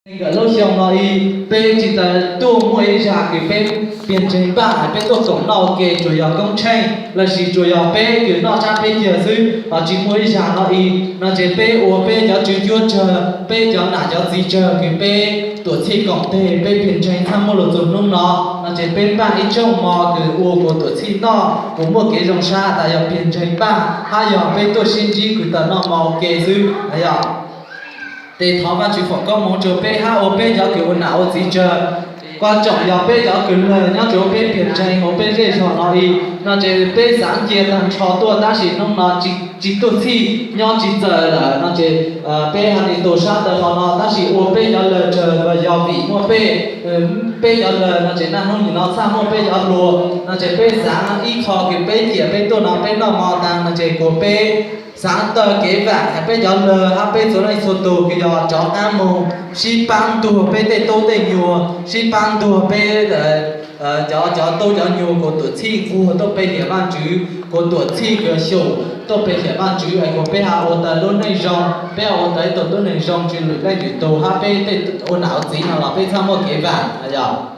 Nkawm lub xyoo no ib peb tsis tas tuaj muaj ib zag kws peb piav ntseeg npaj, peb tuaj koom noj ua ke tsuas yog koob tsheej lossis tsuas yog peb kws noj tsab peb cag xwb, tsis muaj ib zag no ib no ces peb ua peb cov tswv cuab tsawg, peb cov nam cov txiv tsawg kws peb tuam txhij koom teg peb piav ntseeg txhaj muaj lug txug nub no. No ces peb npaj ib tsooj mo kws ua kuas tuam txhij noj kuas muaj kev zoo sab tas yog piav ntseeg npaj hab yog peb tuaj sib ntsib kws tawm noj mo ua ke xwb os. Ces thov Vaajtswv foom koob moov rua peb hab ua peb cov kws ua nam ua txiv tsawg. Kuas tsoom yog peb cov kws lawg nyob rua peb piav ntseeg ua peb zej zog no ib no ces peb xaav cia taag nrho tuaj tab sis nub no tsis tuaj txhij nyob tsis txawm lawm no ces peb hab nim tu sab taw qhov no tab sis ua peb cov lawg tsawg yog vim muaj peb, peb cov lawg no ces naj nub nim no txhaj muaj peb cov hluas no ces peb xaav ib qho kws peb ciam peb tuaj no peb noj mo taag no ces kuas peb xaav tawg kev vaam has peb cov lawg hab peb txhua leej txhua tug kws yog cov qaab moog sib paab ntuag peb tej tub tej nyuas, sib paab ntuag peb cov, cov tub cov nyuas kuas tuam txhij nquag tuaj pe hiam Vaajtswv, kuas tuam txhij kws xyum tuaj pe hiam Vaajtswv es kuas peb hab ua tau lub neej zoo, peb ua tau ib tug tub neeg zoo tsw lwm leej lwm tug hab peb tej ua nam ua txiv no los peb txhaj muaj kev vaam os.